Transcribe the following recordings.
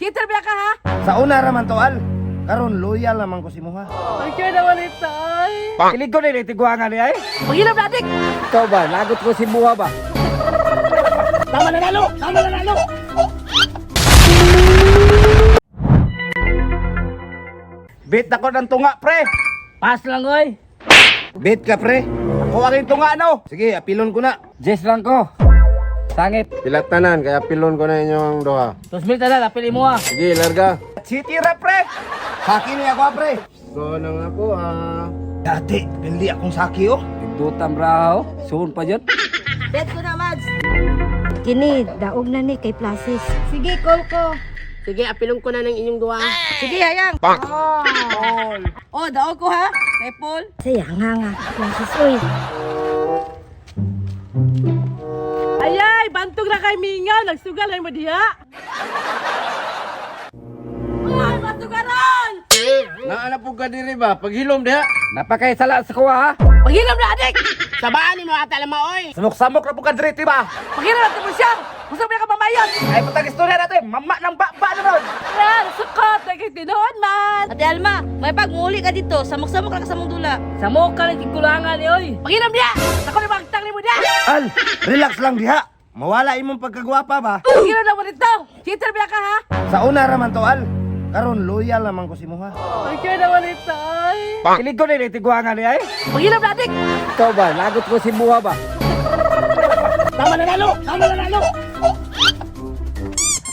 Cheater ba ka ha? Sa una ra man to, Al. Karon loyal naman ko si Muha. Thank you naman ito ay. Kilig ko nila tiguangan ni ay. Paghilom na adik. Ikaw ba? Lagot ko si Muha ba? Tama na lalo! Tama na lalo! Bit ako ng tunga, pre. Pass lang oy. Bet ka, pre. Ako ang tunga no. Sige, apilon ko na. Jess lang ko. Sangit. Pilatanan, kaya pilon ko na inyong duha. 2,000 tanan, apili mo ah. Sige, larga. City ra, pre. Saki ni ako, pre. So, nang ako, ah. Dati, pili akong saki, oh. Nagdutam ra oh. Suon pa dyan. Bet ko na, Mads. Kini, daog na ni kay Plasis. Sige, call ko. Sige, apilong ko na ng inyong duha. Sige, hayang. Oh. Oh, daog ko ha. Kay Paul. Saya nga nga, Plasis, uy. Ayay, bantog na kay Mingaw. Nagsugal na mo diha. Ay, masugaran! Naana po ka diri ba? Paghilom diha. Napakaisala sa kuha ha. Paghilom na adik! Sabaan ni mo ata lama oy. Samok-samok ra po ka diri, ba? Paghilom na mo siya! Gusto mo ka mamayon! Ay putang istorya natin. Mama ng ba na ron. Yan, sukot! Nagkitinuan man! Ate Alma, may pagmuli ka dito. Samok-samok lang ka sa mong dula. Samok ka rin tigulangan ni oy. Paghilom niya! Ako na magtang ni mo diha! Al, relax lang diha. Mawala imong pagkagwapa ba? Paghilom na mo dito! Cheater ba ka ha? Sa una ra man to, Al. Karon loyal naman ko si Muha. Thank you naman ito ay. Kilig ko nila tiguangan ni ay. Paghilom na adik! Ikaw ba? Lagot ko si Muha ba? Tama na lalo! Tama na lalo!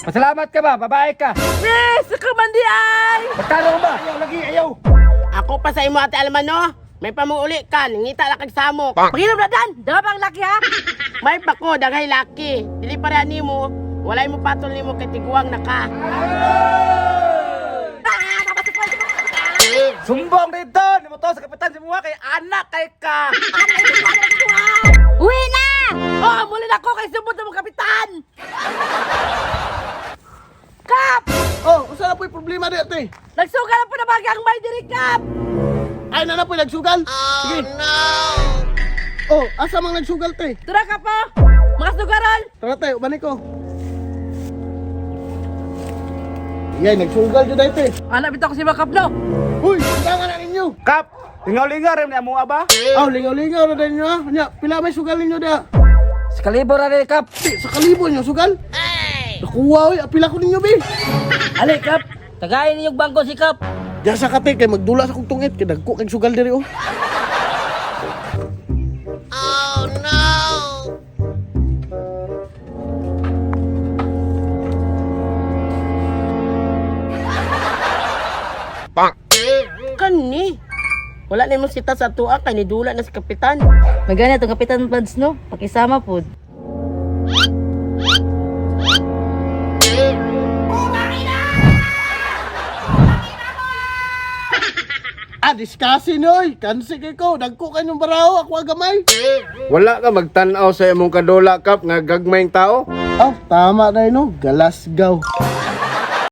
Pasalamat ka ba? Babae ka. Miss! Ako man di ay! Magkano ba? Ayaw lagi, ayaw! Ako pa sa imo ate Alma no. May pamuuli ka, nangita la kag samok. Paghilom na dan! Dama pang laki ha? May pako daghay laki. Dili pareha nimo. Walay mo patol nimo kay tiguang na ka. Sumbong dito! Nimo to sa kapitan si Muha kay anak kay ka. Uwi na! Oh, muli na ako kay subot na mong kapitan! Kap! Oh, usa na po'y problema di ate. Nagsugal na po na mga gangmay diri, Kap! Ay na na po'y nagsugal. Oh no. Oh, asa mang nagsugal te? Tura ka po! Mga sugaran! Tara te, uban ko. Yay, nagsugal jud ay te. Anak bitaw ko si mga kapno! Uy, undangan na ninyo. Kap, lingaw-lingaw rin ni Muha ba? Aw, lingaw-lingaw na din ninyo ha. Nya, pila may sugal ninyo da? Sa kalibo ra ni Kap. Te, sa kalibo ninyo sugal. Nakuha oy, apila ko ninyo bi. Ali Kap, tagayin ninyong bangko si Kap. Diya sa kate kay magdula sa kong tungit kay dagko kay sugal diri oh. Kani. Wala na imong sita sa tuwa kay nidula na si kapitan. Magana itong Kapitan Pads, no? Pakisama po. Ah, diskasin oy. Kansi kay ko, dagko kay nyong baraho ako gamay. Wala ka magtan-aw sa imong kadula kap nga gagmayng tao. Aw, tama na no, galasgaw.